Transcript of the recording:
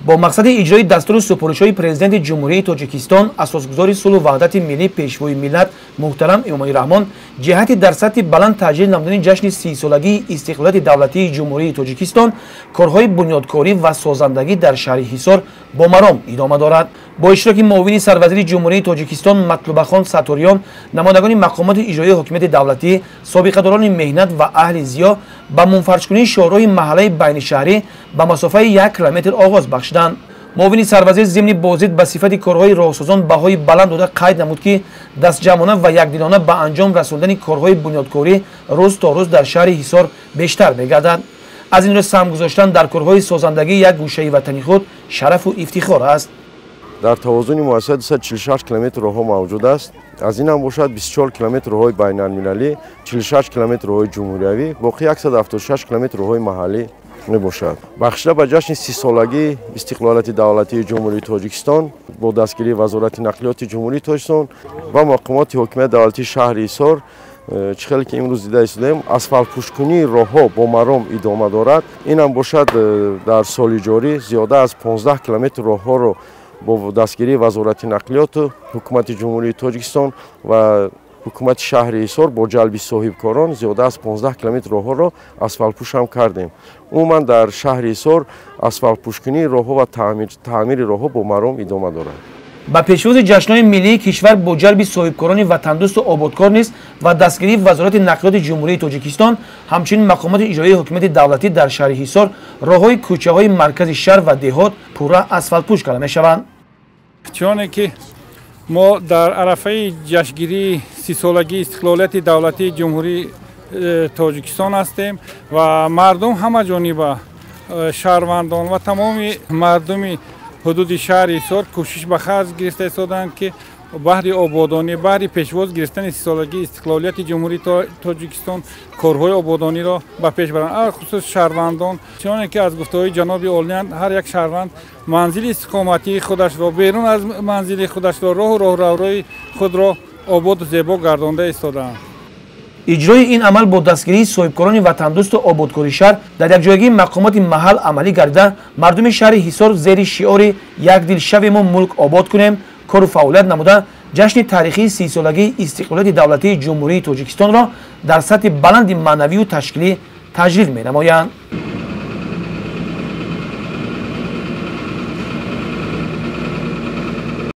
Бо мақсади иҷрои дастуру супоришҳои Президенти Ҷумҳурии Тоҷикистон, асосгузори сулҳу ваҳдати миллӣ, Пешвои миллат муҳтарам Эмомалӣ Раҳмон, ҷиҳати дар сатҳи баланд таҷлил намудани ҷашни 30-солагии истиқлолияти давлатии Ҷумҳурии Тоҷикистон, корҳои бунёдкорӣ ва созандагӣ дар шаҳри Ҳисор бо маром идома дорад. Бо иштироки муовини сарвазири Ҷумҳурии Тоҷикистон Матлубахон Сатториён, намояндагони мақомоти иҷроии ҳокимияти давлатӣ, собиқадорони меҳнат ва аҳли зиё ба мунфарҷкунии шоҳроҳи маҳаллаи байнишаҳрӣ ба масофаи 1 километр оғоз бахшиданд. Муовини сарвазир зимни боздид ба сифати корҳои роҳсозон баҳои баланд дода, қайд намуд, ки дастҷамъона ва якдилона ба анҷом расондани корҳои бунёдкорӣ рӯз то рӯз дар шаҳри Ҳисор бештар мегардад. Аз ин рӯ саҳм гузоштан дар корҳои созандагии як гӯшаи ватани худ шарафу ифтихор аст. Дар тавозуни муассиса 246 километр роҳҳо мавҷуд аст. Аз ин ҳам бошад, 24 километр роҳҳои байналмилалӣ, 46 километр роҳҳои ҷумҳуриявӣ, боқӣ 176 километр роҳҳои маҳаллӣ мебошад. Бахшида ба ҷашни 30-солагии истиқлолияти давлатии Ҷумҳурии Тоҷикистон, бо дастгирии Вазорати нақлиёти Ҷумҳурии Тоҷикистон ва мақомоти ҳокимияти давлатии шаҳри Ҳисор, чӣ хеле ки имрӯз дида истодаем, асфалтпӯшкунии роҳҳо бо маром идома дорад. Инам бошад, дар соли ҷорӣ зиёда аз 15 километр роҳҳоро бо дастгирии Вазорати нақлиёту Ҳукумати Ҷумҳурии Тоҷикистон ва ҳукумати шаҳри Ҳисор, бо ҷалби соҳибкорон зиёда аз 15 километр роҳҳоро асфалтпӯш ҳам кардем. Умуман, дар шаҳри Ҳисор асфалтпӯшкунии роҳҳо ва таъмири роҳҳо бо маром идома дорад. Ба пешвози ҷашнҳои миллии кишвар бо ҷалби соҳибкорони ватандӯсту ободкор низ ва дастгирии Вазорати нақлиёти Ҷумҳурии Тоҷикистон, ҳамчунин мақомоти иҷроии ҳокимияти давлатӣ дар шаҳри Ҳисор роҳҳои кӯчаҳои маркази шаҳр ва деҳот пурра асфалтпӯш карда мешаванд. Чуноне ки мо дар арафаи ҷашнгирии 30-солагии истиқлолияти давлатии Ҷумҳурии Тоҷикистон ҳастем ва мардум ҳамаҷониба, шаҳрвандон ва тамоми мардуми ҳудуди шаҳри Ҳисор кӯшиш ба харҷ гирифта истодаанд, ки баҳри ободонӣ, баҳри пешвоз гирифтани 30-солагии истиқлолияти Ҷумҳурии Тоҷикистон корҳои ободониро ба пеш баранд. Алахусус шаҳрвандон, чуноне ки аз гуфтаҳои ҷаноби олиянд, ҳар як шаҳрванд манзили истиқоматии худашро, берун аз манзили худашро, роҳу роҳравҳои худро ободу зебо гардонда истодаанд. Иҷрои ин амал бо дастгирии соҳибкорони ватандӯсту ободкори шаҳр дар якҷоягии мақомоти маҳал амалӣ гардида, мардуми шаҳри Ҳисор зери шиори «Якдил шавему мулк обод кунем» кору фаъолият намуда, ҷашни таърихии 30-солагии истиқлолияти давлатии Ҷумҳурии Тоҷикистонро дар сатҳи баланди маънавию ташкилӣ таҷлил менамоянд.